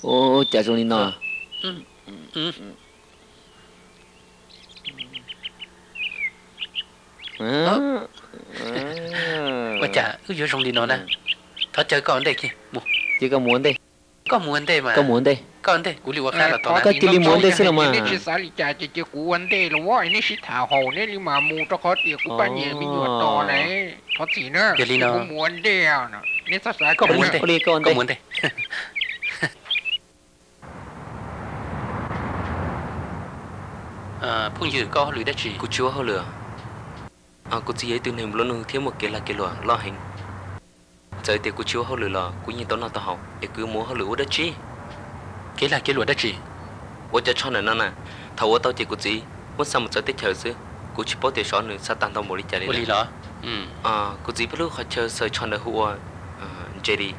Ua cas zoo li no? Ua cas wb yuav zoo li no na? Thov caw koj ua ntej kiag. Ces koj mus ua ntej. Koj mus ua ntej mas. Koj mus ua ntej. Koj ua ntej, kuv li ua qab los tau. Koj cia li mus ua ntej xwb los mas. Neb tsis xav li cas ces cia kuv ua ntej los, neb sib tham haum neb li mas mus, rau qhov tias kuv pab nyiam me nyuam tos ne. Thov txim na, kuv mus ua ntej. Neb txhob xav, koj mus ua ntej. Phooj ywg, koj ua hauj lwm dab tsi? Kuv tsis ua hauj lwm. Kuv txiv yog ib tug neeg nplua nuj thiab muaj kev lag kev luam loj heev. Txawm tias kuv tsis ua hauj lwm los kuv yeej tau noj tau haus, es kuv yuav mus ua hauj lwm ua dab tsi? Kev lag kev luam dab tsi? Ua cov tsho ntawm no na, thaum ua tau ces kuv txiv muab xa mus txawv teb chaws xwb, kuv tsis paub tias xyov nws xa tag ntau npaum li cas li lawm. Kuv txiv peb lub qhov chaw xaws tsho ntawd hu ua J D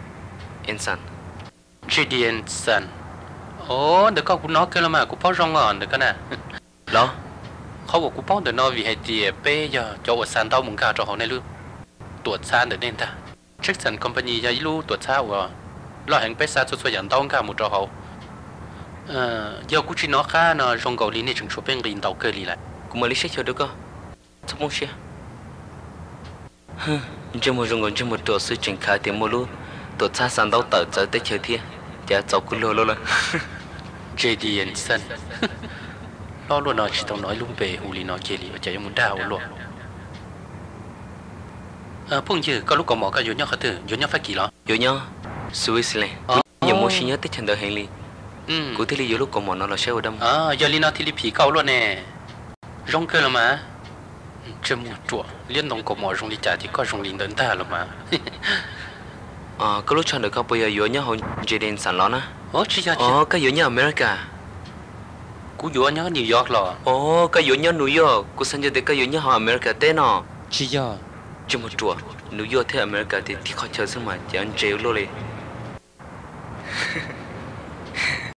and Son. J D and Son. Os, ntawm koj kuv hnov kawg los mas, kuv paub zoo os ntawm koj na. Los, qhov uas kuv paub ntawm no vim hais tias peb yog cov uas xa ntaub mus nkag rau hauv nej lub tuam txhab ntawm nej ntag. Jackson Company yog ib lub tuam txhab uas loj heev, peb xa txhua txhua yam ntaub nkag mus rau hauv. Yog kuv tsis hnov qab no zoo nkaus li nej tseem tshuav peb nqi ntau kawg li lawm. Kuv mam li saib xyuas rau koj, txhob poob siab. Ntsej muag zoo nkaus ntsej muag ruam xwb tseem khav tias muaj lub tuam txhab xa ntaub tawm txawv teb chaws thiab, cas txaus kuv luag luaj lawm. J D and Son. Hlob luaj no tsis tau hnov ib lub npe hu li no kiag li, ua cas yuav mus dag ua luaj. Phooj ywg, koj lub kaus mom koj yuav nyob qhov twg? Yuav nyob Fab Kis los? Yuav nyob Switzerland. Kuv nyiam mus ua si nyob teb chaws ntawd heev li. Kuv thiaj li yuav lub kaus mom no los saib ua dab. Yog li no thiaj li phim koj ua luaj ne. Zoo kawg los mas. Ntsej muag ruam, liab ntoo kaus mom zoo li cas ces koj zoo li ntawd ntag los mas. Koj lub tsho ntawm koj puas yog yuav nyob hauv J D and Son los na? Tsis yog, koj yuav nyob America. Kuv yuav nyob New York los? Os, koj yuav nyob New York, kuv xav nco tias koj yuav nyob hauv America teb no. Tsis yog. Ntsej muag ruam, New York thiab America tias tib qhov chaw xwb mas cas ntse ua luaj li.